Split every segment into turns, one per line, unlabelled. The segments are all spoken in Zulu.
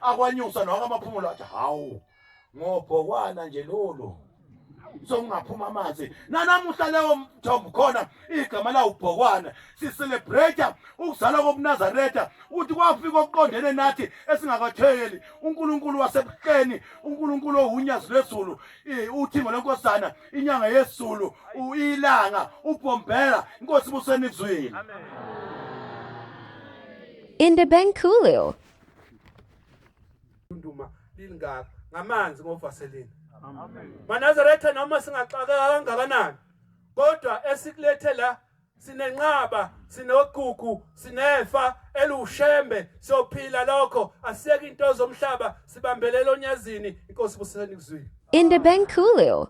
Akwanyusa nowakamaphumulo athi hawu ngobhokwana nje lolu sokungaphuma amanzi nanamuhla leyo mthombo khona igama lawo ubhokwana sicelebrate ukuzalwa kobuNazaretha ukuthi kwafika okuqondene nathi esingakatheli uNkulunkulu wasebuhleni uNkulunkulu owunyazi lwezulu uthingo lenkosana inyanga yesulu ilanga ubhombela inkosi buseni kuzwile.
Indabankulu.
Nduma lingaka ngamanzi ngovaseline. Manazaretha noma singaxakeka kangakanani kodwa esikulethe la sinenqaba sinogugu sinefa elushembe siyophila lokho asiyeke into zomhlaba sibambelela onyazini inkosi buseni kuzwile.
Indabankulu.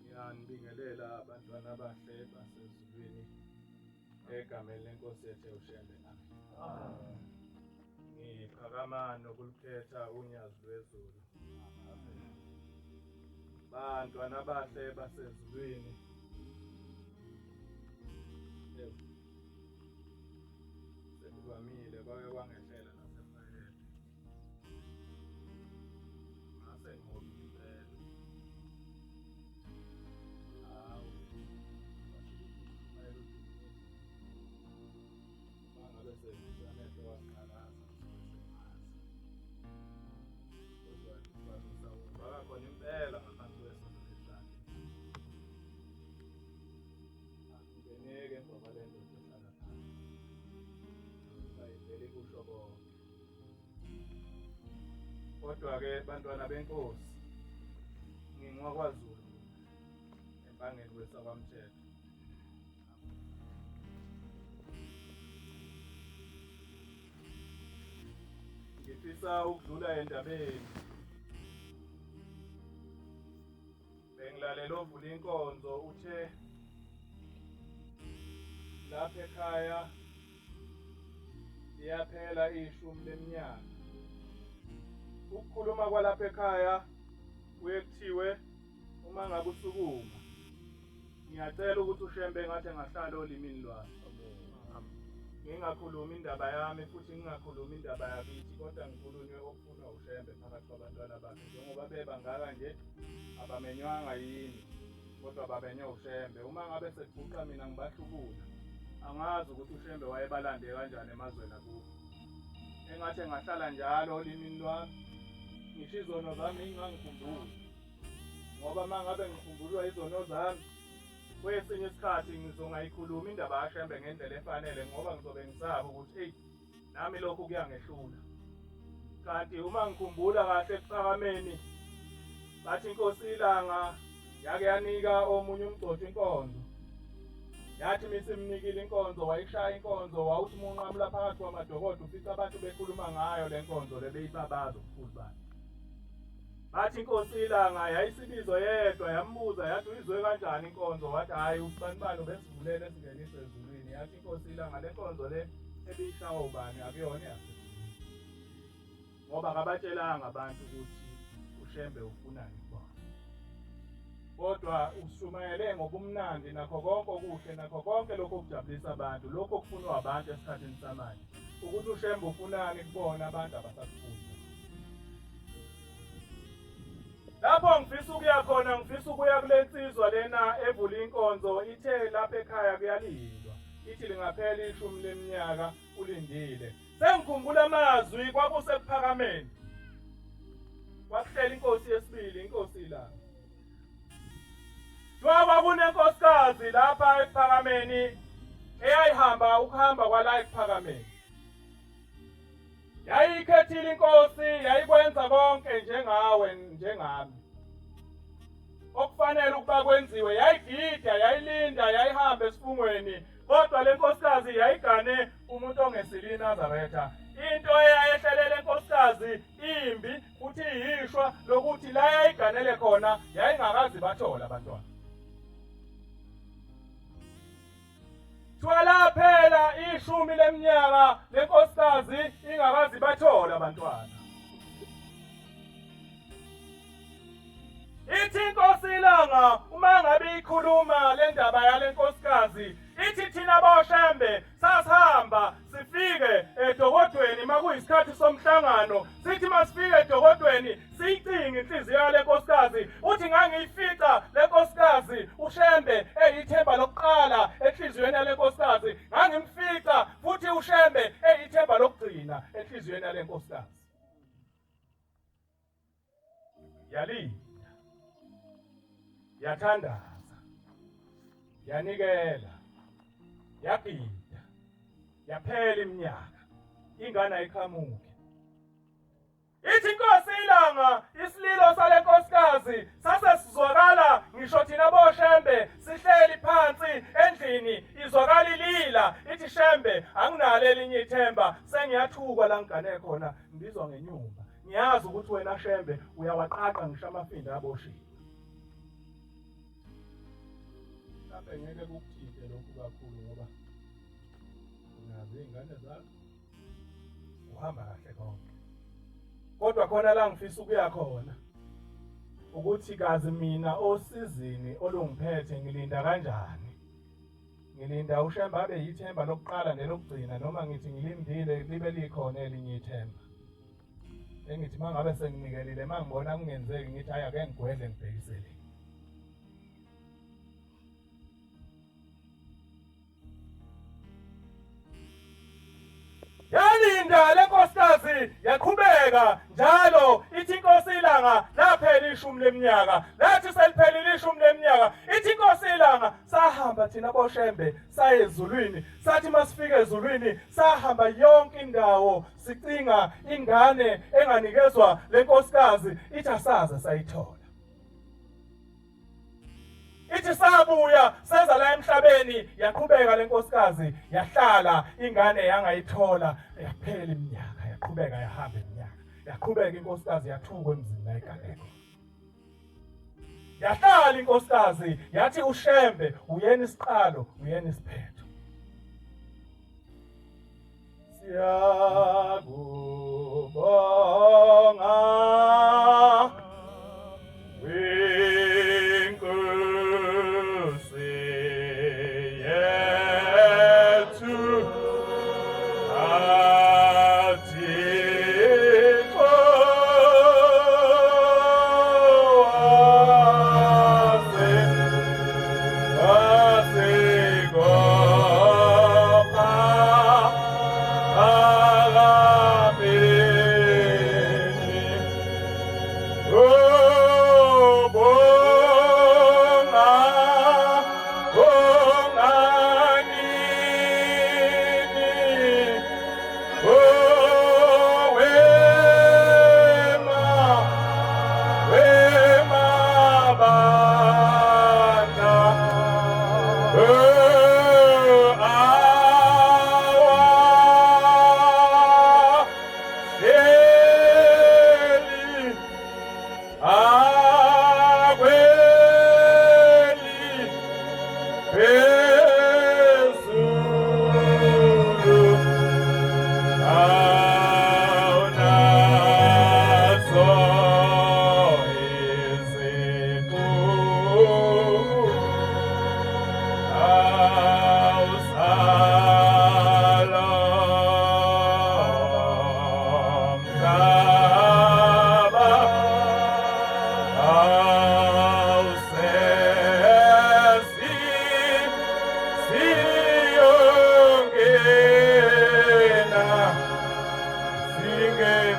Ngiyanibingelela abantwana abahle basezulwini egameni lenkosi yethu uShembe. Amen. Ngiphakama nokulukhetha unyazi lwezulu. Bantwana abahle basezulwini. Sekuvamile kwake kwangehlela nasephakethe. Ngase ngihobile impela. Hawu. Mangabe sengizwa amehlo waqhakaza kodwa ufaka khona impela ngaphansi kwesondo lehlane. Akungeneki emva kwale ndoda ehlala phansi. Bayivele kusho konke. Kodwa-ke bantwana benkosi ngingwakwaZulu empangeni kwesakwamthetho. Ngifisa ukudlula endabeni. Bengilalela ovula inkonzo uthe lapha ekhaya liyaphela ishumi leminyaka. Ukukhuluma kwalapha ekhaya kuye kuthiwe uma ngabe usukuma ngiyacela ukuthi uShembe engathi engahlala olimini lwami. Ngingakhulumi indaba yami futhi ngingakhulumi indaba yakithi kodwa ngikhulunywe okufunwa uShembe phakathi kwabantwana bakhe njengoba bebangaka nje abamenywanga yini kodwa bamenywe uShembe. Uma ngabe sekuguqa mina ngibahlubula angazi ukuthi uShembe wayebalande kanjani emazweni akubo. Engathi engahlala njalo olimini lwami ngisho izono zami ngingangikhumbuli ngoba uma ngabe ngikhumbulwa izono zami kwesinye isikhathi ngizongayikhulumi indaba kaShembe ngendlela efanele ngoba ngizobe ngisaba ukuthi eyi nami lokhu kuyangehlula. Kanti uma ngikhumbula kahle ekuphakameni bathi inkosi ilanga yake yanika omunye umgcotshi inkonzo yathi misimnikile inkonzo wayishaya inkonzo wawuthi uma unqamula phakathi kwamadokodo ufica abantu bekhuluma ngayo le nkonzo le beyibabaza ubukhulu bayo. Bathi inkosi ilanga yayisibizo yedwa yambuza yathi uyizwe kanjani inkonzo wathi hhayi usibanibani ubesivulele esingenise ezulwini yathi inkosi ilanga le nkonzo le ebiyishawa ubani akuyona yase. Ngoba akabatshelanga abantu ukuthi uShembe ufunani kubona. Kodwa ushumayele ngobumnandi nakho konke okuhle nakho konke lokho okujabulisa abantu, lokho okufunwa abantu esikhathini samanje. Ukuthi uShembe ufunani kubona abantu abasakufuni. Lapho ngifisa ukuya khona ngifisa ukuya kule nsizwa lena evula inkonzo ithe lapha ekhaya kuyalindwa. Ithi lingaphela ishumi leminyaka ulindile. Sengikhumbula amazwi kwakusekuphakameni. Kwakuhlela inkosi yesibili, inkosi ilanga. Kuthiwa kwakunenkosikazi lapha ekuphakameni eyayihamba ukuhamba kwala ekuphakameni. Yayikhethile inkosi, yayikwenza konke njengawe njengami. Okufanele ukuba kwenziwe, yayigida, yayilinda, yayihamba esifungweni, kodwa le nkosikazi yayigane umuntu ongesile iNazaretha. Into eyayehlele le nkosikazi imbi futhi iyishwa lokuthi la yayiganele khona yayingakazi bathole abantwana. Kuthiwa phela ishumi leminyaka lenkosikazi ingakazi bathole abantwana. Ithi inkosi ilanga uma ngabe ikhuluma le ndaba yale nkosikazi ithi thina boshembe sasihamba sifike edokodweni makuyisikhathi somhlangano sithi masifike edokodweni siyicinge inhliziyo yale nkosikazi uthi ngangiyifica le nkosikazi ushembe eyithemba lokuqala enhliziyweni yale nkosikazi ngangimfica futhi ushembe eyithemba lokugcina enhliziyweni yale nkosikazi Yalinda, yathandaza, yanikela, yagida, yaphela iminyaka, ingane ayiqhamuki. Ithi inkosi ilanga isililo sale nkosikazi sase sizwakala ngisho thina boshembe sihleli phansi endlini izwakala ilila ithi shembe anginalo elinye ithemba sengiyathukwa la ngigane khona ngibizwa ngenyumba Ngiyazi ukuthi wena Shembe uyawaqaqa ngisho amafinda aboshiwe. Mhlawumbe ngeke kukuthinte lokhu kakhulu ngoba unazo iy'ngane zakho kuhamba kahle konke. Kodwa khona la ngifisa ukuya khona ukuthi kazi mina osizini olungiphethe ngilinda kanjani. Ngilinda uShembe abe yithemba lokuqala nelokugcina noma ngithi ngilindile libe likhona elinye ithemba. Engithi mangabe senginikelile mangibona kungenzeki ngithi hayi ake ngigwedle ngibhekisele. Yalinda le nkosikazi yaqhubeka njalo ithi inkosi ilanga laphela ishumi leminyaka lathi seliphelile ishumi leminyaka ithi inkosi ilanga sahamba thina boshembe saye ezulwini sathi masifika ezulwini sahamba yonke indawo sicinga ingane enganikezwa lenkosikazi ithi asaze sayithola Ithi sabuya seza la emhlabeni yaqhubeka lenkosikazi yahlala ingane yangayithola yaphela iminyaka yaqhubeka yahamba iminyaka yaqhubeka inkosikazi yathukwa emzini la iganeko yahlala inkosikazi yathi uShembe uyena isiqalo uyena isiphetho Siyakubonga Inkosi yethu Athixo wase wasikopha.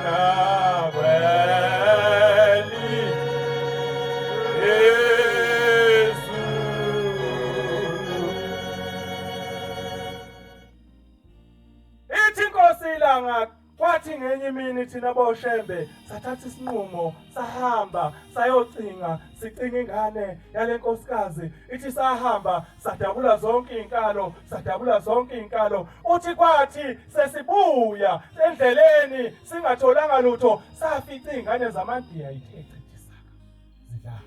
Ngena kweli izulu. Ithi inkosi ilanga kwathi ngenye imini thina boshembe sathatha isinqumo sahamba sayocinga sicinga ingane yale nkosikazi ithi sahamba sadabula zonke izinkalo sadabula zonke izinkalo uthi kwathi sesibuya endleleni singatholanga lutho safica izingane zamandiya ithe chithisaka zilala.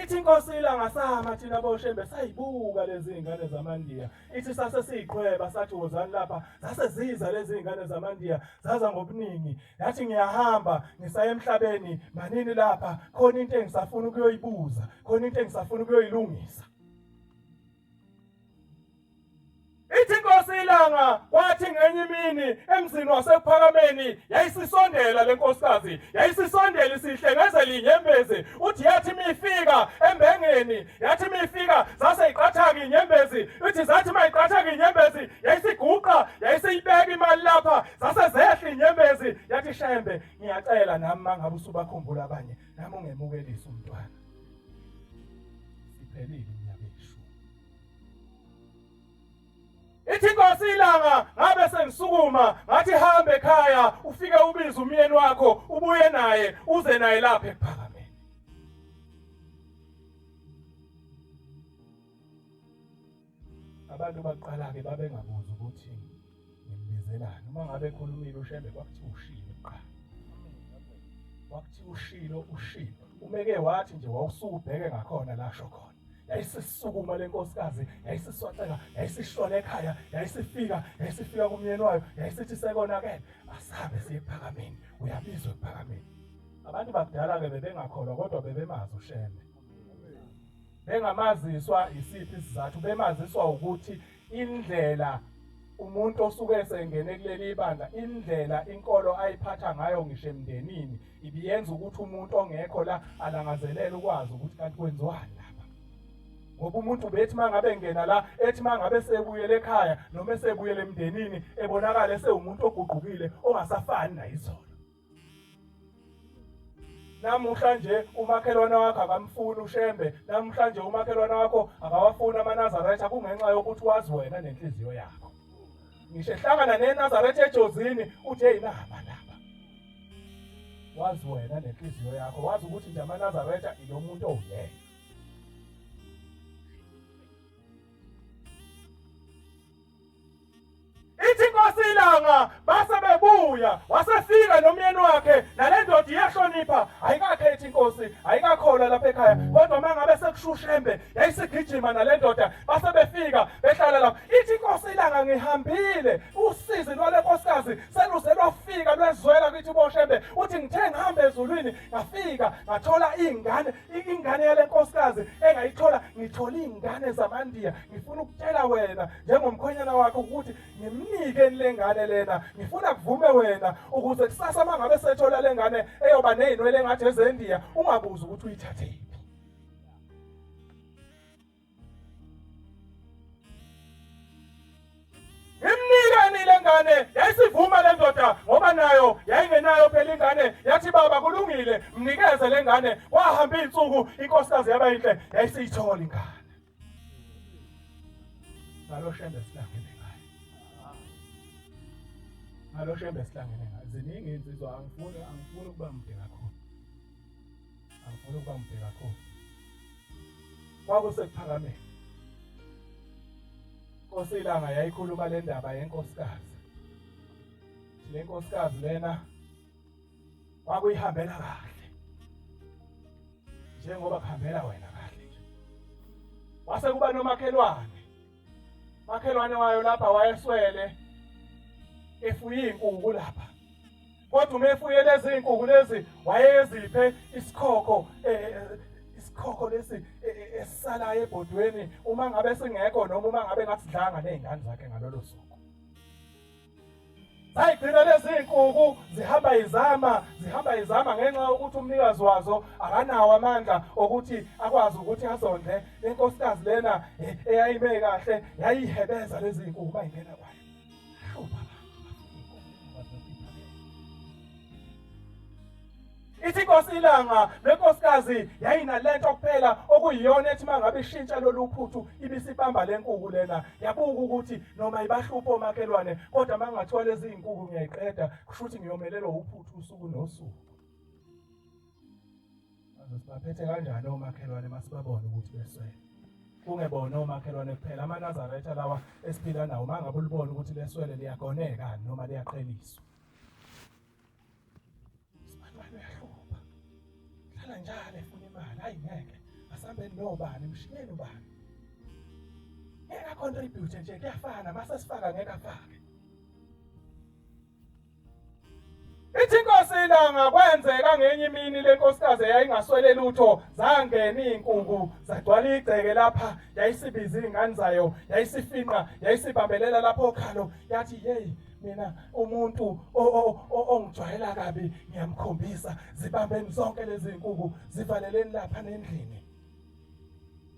Ithi inkosi ilanga sama thina boshembe sayibuka lezi zingane zamandiya. Ithi sase siyiqhweba sathi wozani lapha zase ziza lezi zingane zamandiya zaza ngobuningi. Yathi ngiyahamba ngisaya emhlabeni manini lapha khona into engisafuna ukuyoyibuza khona into engisafuna ukuyoyilungisa. Ithi inkosi ilanga kwathi ngenye imini emzini wasekuphakameni yayisisondela le nkosikazi yayisisondela isihlengezela inyembezi uthi yathi mifika embengeni yathi mifika zase iqathaka inyembezi uthi zathi mayiqathaka inyembezi yayisiguqa yayisiyibeka imali lapha zase zehla inyembezi yathi shembe ngiyacela nami mangabe usubakhumbula abanye nami ungemukelise umntwana siphelile iminyaka eyishumi. Ithi inkosi ilanga ngabe sengisukuma ngathi hamba ekhaya ufike ubize umyeni wakho ubuye naye uze naye lapha ekuphakameni. Abantu baqala-ke babengabuzi ukuthi ngimbizelani. Uma ngabe ekhulumile uShembe kwakuthiwa ushilo kuqala. Kwakuthiwa ushilo ushilo. Umeke wathi nje wawusuke ubheke ngakhona la asho khona. Yayisisukuma le nkosikazi, yayisiswaceka, yayisishona ekhaya, yayisifika, yayisifika kumyeni wayo, yayisithi sekonakele. Asabe siye ekuphakameni, uyabizwa ekuphakameni. Abantu bakudala-ke bebengakholwa kodwa bebemazi uShembe. Bengamaziswa isiphi isizathu, bemaziswa ukuthi indlela umuntu osuke esengene kuleli bandla indlela inkolo ayiphatha ngayo ngisho emndenini ibiyenza ukuthi umuntu ongekho la alangazelele ukwazi ukuthi kanti kwenziwani lapha ngoba umuntu bethi mangabe engena la ethi mangabe sebuyele ekhaya noma esebuyele emndenini ebonakala esewumuntu oguqukile ongasafani nayizolo. Namuhla nje umakhelwane wakho akamfuni uShembe, namhlanje umakhelwane wakho akawafuni amaNazaretha kungenxa yokuthi wazi wena nenhliziyo yakho. Ngisho ehlangana neNazaretha eJozini uthi hey naba laba. Wazi wena nenhliziyo yakho, wazi ukuthi nje amaNazaretha ilo muntu owuyena. Ithi inkosi ilanga base bebuya wasefika nomyeni wakhe nale ndoda iyahlonipha ayikakhethi inkosi ayikakholwa lapha ekhaya kodwa uma ngabe sekushushembe yayisigijima nale ndoda base befika behlala lapha ithi inkosi ilanga ngihambile usizi lwale nkosikazi seluze lwafika lwezwela kithi boshembe uthi ngithe ngihamba ezulwini ngafika ngathola iy'ngane ingane yale nkosikazi engayithola ngithole iy'ngane zamandiya ngifuna ukutshela wena njengomkhwenyana wakho ukuthi ngimnike le ngane lena ngifuna kuvume wena ukuze kusasa uma ngabe sethola le ngane eyoba ney'nwele engathi ezendiya ungabuzi ukuthi uyithathe yiphi. Imnikani le ngane yayisivuma le ndoda ngoba nayo yayingenayo phela ingane yathi baba kulungile mnikeze le ngane kwahamba izinsuku inkosikazi yaba yinhle yayisiyithola ingane ngalo shembe sihlangene ngayo ngalo shembe sihlangene ngayo ziningi insizwa angifuni angifuni ukuba mde kakhulu angifuni ukuba mde kakhulu kwakusekuphakameni Nkosi ilanga yayikhuluma le ndaba yenkosikazi le nkosikazi lena kwakuyihambela kahle njengoba kuhambela wena kahle nje wase kuba nomakhelwane makhelwane wayo lapha wayeswele efuye izinkukhu lapha kodwa uma efuye lezi zinkukhu lezi wayeziphe isikhokho eh, eh, isikhokho lesi eh, esisalayo ebhodweni uma ngabe singekho noma uma ngabe ngasidlanga nezingane zakhe ngalolo suku Zayigcina lezi iy'nkukhu zihamba izama zihamba izama ngenxa yokuthi umnikazi wazo akanawo amandla okuthi akwazi ukuthi azondle. Le nkosikazi lena eh, eyayime kahle yayihebeza lezi iy'nkukhu bayingena kwayo. Hawu baba. Ungakwazi nokuyiphakela. Ithi inkosi ilanga lenkosikazi yayinalento kuphela okuyiyona ethi mangabe ishintsha lolu phuthu ibisibamba lenkuku lena yabuka ukuthi noma ibahlupha omakhelwane kodwa mangathiwa lezi zinkuku ngiyayiqeda kusho ukuthi ngiyomelelwa uphuthu usuku nosuku. Manje sibaphethe kanjani omakhelwane masibabone ukuthi beswele? Kungebona omakhelwane kuphela amaNazaretha lawa esiphila nawo mangabe ulibona ukuthi leswele liyagoneka noma liyaqheliswa. Sibantwana uyahlupha. Hlala njalo efuna imali, hayi ngeke. Asambeni nobani, mshiyeni ubani. Ngeke acontribute nje kuyafana mase sifaka ngeke afake. Ithi inkosi ilanga kwenzeka ngenye imini lenkosikazi eyayingaswele lutho zangena izinkungu zagcwala igceke lapha yayisibiza izingane zayo yayisifinqa yayisibambelela lapho okhalo yathi hey mina umuntu ongijwayela kabi ngiyamkhombisa zibambeni zonke lezi zinkuku zivaleleni lapha nendlini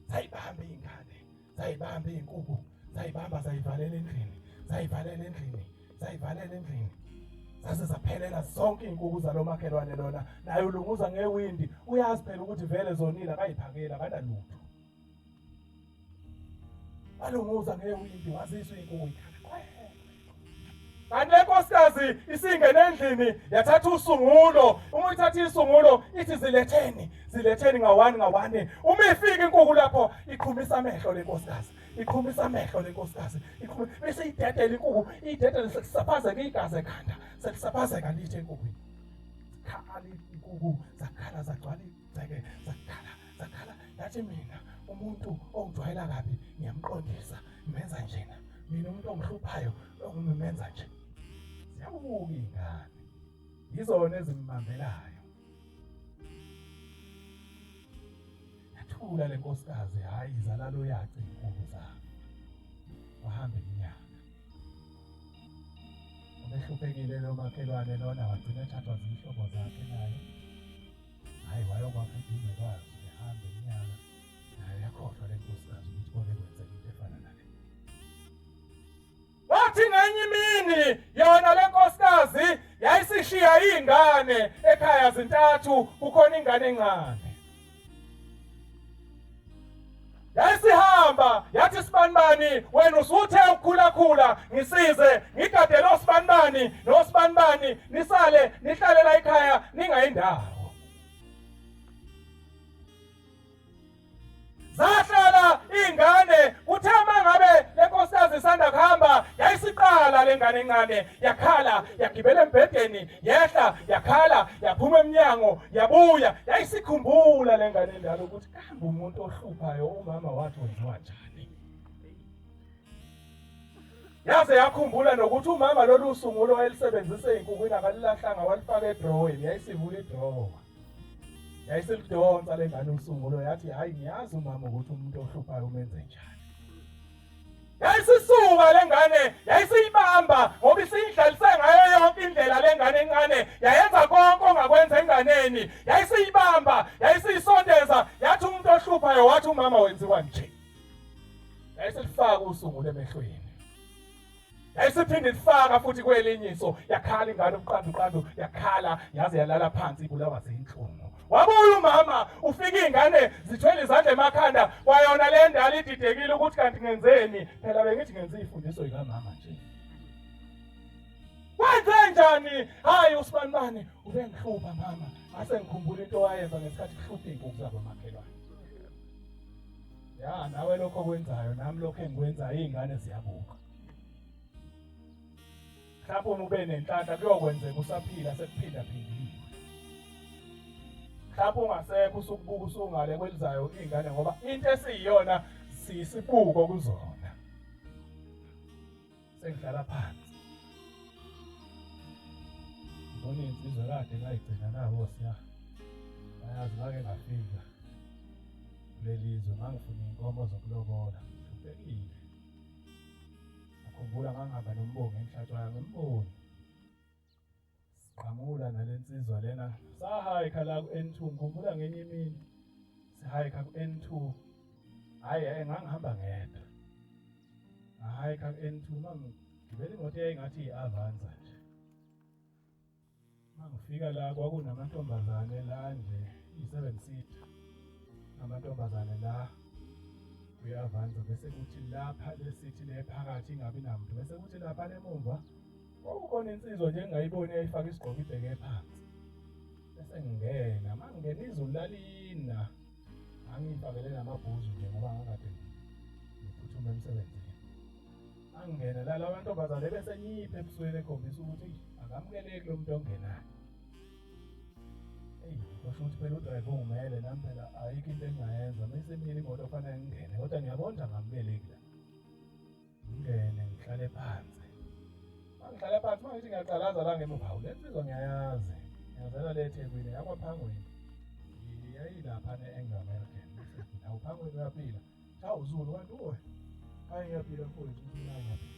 zayibamba izingane zayibamba izinkuku zayibamba zayivalela endlini zayivalela endlini zayivalela endlini zaze zaphelela zonke izinkuku zalomakhelwane lona naye ulunguza ngewindi uyazi phela ukuthi vele zonile akayiphakeli akanalutho Walunguza ngewindi wazizwa inkuku ikhala. Kanti le nkosikazi isingene endlini yathatha usungulo. Uma ithatha isungulo ithi ziletheni, ziletheni ngawani ngawani. Uma ifika inkuku lapho iqhumisa amehlo le nkosikazi. Iqhumisa amehlo le nkosikazi. Iqhuma bese idedela inkuku, idedele sekusaphazeka igazi ekhanda, sekusaphazeka lithe enkukwini. Khala inkuku zakhala zagcwala igceke zakhala zakhala yathi mina umuntu ongijwayela kabi ngiyamqondisa ngimenza njena mina umuntu ongihluphayo ngimenza nje ziyabuka iy'ngane yizona ezimbambelayo yathula le nkosikazi hhayi izalalo yace iy'nkulu zabo wahamba iminyaka ubehluphekile lo makhelwane lona wagcina ethathwa ziyihlobo zakhe naye Hayi wayokwakha eduze kwazo ehamba iminyaka nayo yakhohlwa le nkosikazi ukuthi kwake kwenzeka into efana nale. Wathi ngenye imini yona le nkosikazi yayisishiya iy'ngane ekhaya zintathu kukhona ingane encane. Yayisihamba yathi sibanibani wena usuthe ukukhulakhula ngisize ngigadele osibanibani nosibanibani nisale nihlale la ekhaya ningayindawo. Zahlala ingane kuthe mangabe lenkosikazi isanda kuhamba yayisiqala lengane encane yakhala yagibela embhedeni yehla yakhala yaphuma emnyango yabuya yayisikhumbula lengane endala ukuthi kambe umuntu ohluphayo umama wathi wenziwa njani yaze yakhumbula nokuthi umama lolu sungulo wayelisebenzisa ey'nkukwini akalilahlanga walifaka edroweni yayisivula idrowa yayisilidonsa le ngane usungulo yathi hhayi ngiyazi umama ukuthi umuntu ohluphayo umenze njani Yayisisuka le ngane yayisiyibamba ngoba isiyidlalise ngayo yonke indlela le ngane encane yayenza konke ongakwenza enganeni yayisiyibamba yayisiyisondeza yathi umuntu ohluphayo wathi umama wenziwa nje yayisilifaka usungulo emehlweni yayisiphinde ifaka futhi kwelinye iso yakhala ingane uqandu qandu yakhala yaze yalala phansi ibulawa zinhlungu wabuya umama ufika ingane zithwele izandla emakhanda kwayona le ndala ididekile ukuthi kanti ngenzeni phela bengithi ngenze ifundiso yikamama nje wenze njani hayi usibanibani ubengihlupha mama ngase ngikhumbula into owayenza ngesikhathi kuhlupha iy'nkukhu zabomakhelwane ya nawe lokho okwenzayo nami lokho engikwenzayo iy'ngane ziyabuka mhlawumbe uma ube nenhlanhla kuyokwenzeka usaphila sekuphindaphindiwe mhlawumbe ungasekho usukubuka usungale kwelizayo iy'ngane ngoba into esiyiyona siyisibuko kuzona sengihlala phansi ngibona iy'nsizwa kade ngayigcina nabo siya bayazi ngake ngafika kuleli zwe ngangifuna iy'nkomo zokulobola ngihluphekile ngakhumbula ngangihamba nombongi emhlatshwayo ngimboni Siqhamula nale nsizwa lena sahayikha la ku-N2 ngikhumbula ngenye imini sihayikha ku-N2 hhayi eh, ngangihamba ngedwa ngahayikha ku-N2 uma ngigibela imoto eyayingathi iyi-Avanza nje Mangifika la kwakunamantombazane la nje i-seven seater amantombazane la kwi-Avanza bese kuthi lapha lesithi le phakathi ingabi namuntu bese kuthi lapha lemumva kwakukhona insizwa nje engingayiboni yayifaka isigqoko ibheke phansi bese ngingena mangingena izulu lalina angiyifakele namabhuzu nje ngoba ngangikade ngiphuthuma emsebenzini angena la lawa ntombazane bese nyiphe ebusweni ekhombisa ukuthi akamukeleki lo muntu ongenayo eyi kusho ukuthi phela udrayive ungimele nami phela ayikho into engingayenza uma isemile imoto kufanele ngingene kodwa ngiyabona ukuthi angamukeleki la ngingene ngihlale phansi mangihlale phansi uma ngithi ngiyaqalaza la ngemuva hawu le nsizwa ngiyayazi ngiyazela le ethekwini yakwaphangweni yayilapha ne-anglo american hawu phangweni uyaphila Hawu Zulu kanti uwe. Hayi ngiyaphila mfowethu, mina ngiyaphila.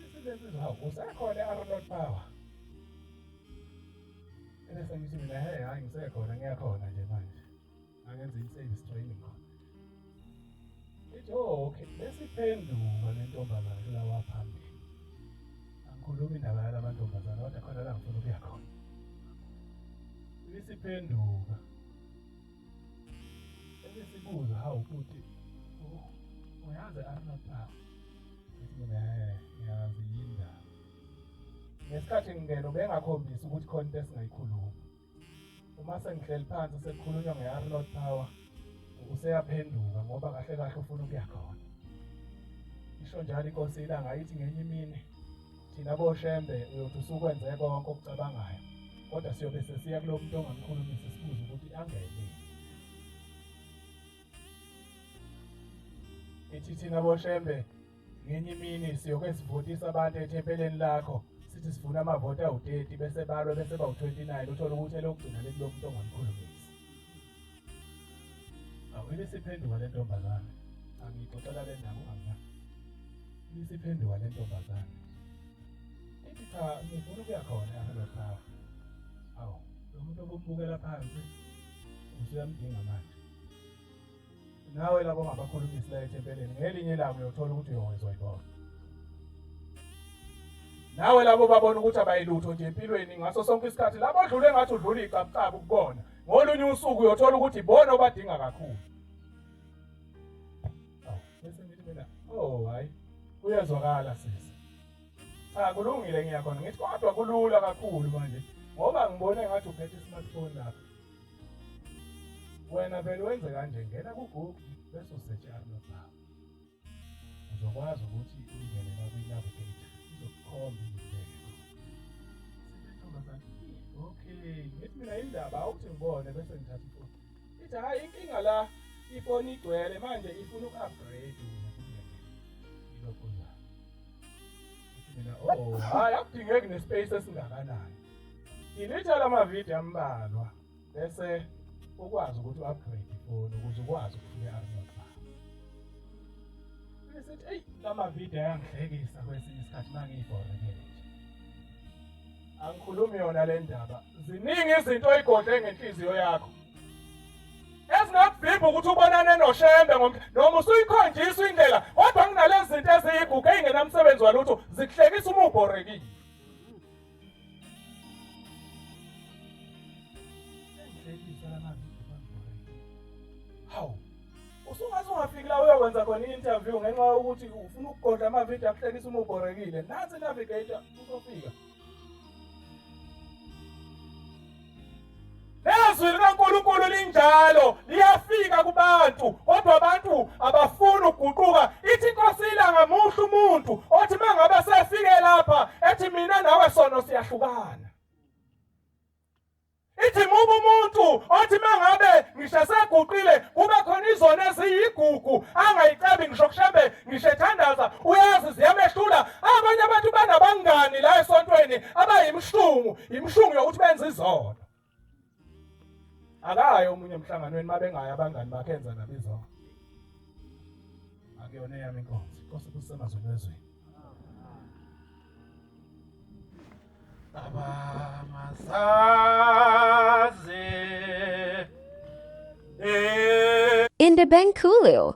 Isilezi hawu usekhona e-Arnold Power. Ebese ngithi mina hey hayi ngisekhona ngiyakhona nje manje. Angenza i-service training khona. Ithi oh okay besiphenduka le ntombazane kulawa phambili. Angikhulumi indaba yalamantombazane kodwa khona la ngifuna ukuya khona. Ibisiphenduka. Ebesibuza hawu ukuthi uyazi Arnold Power. Ngithi mina ngiyazi yindaba. Ngesikhathi ngingena ubengakhombisi ukuthi khona into esingayikhuluma. Uma sengihleli phansi sekukhulunywa nge-Arnold Power useyaphenduka ngoba kahle kahle ufuna ukuya khona. Isho njalo inkosi ilanga ithi ngenye imini Thina boShembe uyothi usukwenze konke okucabangayo kodwa siyobe sesiya kulo muntu ongamkhulumisi sibuze ukuthi angene. Ithi thina boShembe ngenye imini siyoke sivotisa abantu ethempeleni lakho sithi sifuna amavoti awu-30 bese balwa bese bawu-29 uthole ukuthi elokugcina lekulo muntu ongamkhulumisi. Awu ibisiphenduka le ntombazane. Angiyixoxela le ndaba ungangina. Ibisiphenduka le ntombazane. Ithi cha ngifuna ukuya khona eHello Power. Awu lo muntu obumbukela phansi usuyamdinga manje. Nawe labo ongabakhulumisi la ethempelini ngelinye ilanga uyothola ukuthi uyowezwa yibona. Nawe labo babona ukuthi abayilutho nje empilweni ngaso sonke isikhathi labo odlule ngathi udlula icabucabu kubona. Ngolunye usuku uyothola ukuthi ibona obadinga kakhulu. Awu, bese ngithi mina, oh hayi, kuyezwakala sisi. Cha kulungile ngiyakhona ngithi kodwa kulula kakhulu manje ngoba ngibone ngathi uphethe i-smartphone lapha. Wena vele wenze kanje ngena ku-Google bese usearch Arnold Power. Uzokwazi ukuthi ungene la kwi-navigator izokukhomba izibeke. Intombazane, okay, ngithi mina indaba awuthi ngibone bese ngithatha ifoni. Ithi hhayi inkinga la ifoni igcwele manje ifuna uku-upgrade ukuze kungene ilokhuzana. Ngithi mina oh hhayi akudingeki nespace esingakanani. Delete lamavidiyo ambalwa bese ukwazi ukuthi u-upgrade ifoni ukuze ukwazi ukufika e-Arnold Bar. Bese eyi lamavidiyo ayangihlekisa kwesinye isikhathi uma ngiyibhorekele nje. Angikhulumi yona le ndaba. Ziningi izinto oyigodle ngenhliziyo yakho. Ezingakuvimba ukuthi ubonane noShembe noma usuyikhonjiswa indlela kodwa kunalezi zinto eziyigugu ey'ngenamsebenzi walutho zikuhlekisa uma ubhorekile. Hawu. Usungaze ungafiki la uyokwenza khona i-interview ngenxa yokuthi ufuna ukugodla amavidiyo akuhlekisa uma ubhorekile. Nansi navigator uzofika. Nezwi likaNkulunkulu linjalo liyafika kubantu kodwa abantu abafuni ukuguquka. Ithi inkosi ilanga muhle umuntu othi mangabe sefike lapha ethi mina nawe sono siyahlukana. Ithi mubi umuntu othi mangabe ngisho seguqile kube khona izono eziyigugu angayicebi ngisho kushembe ngisho ethandaza uyazi ziyamehlula. Abanye abantu banabangani la esontweni abayimshungu imshungu yokuthi benze izono. Akayi omunye emhlanganweni mabengayi abangani bakhe enza nabo izono. Akuyona eyami inkonzo. Inkosi kusemazweni wezweni.
Abangazazi
Indebenkulu.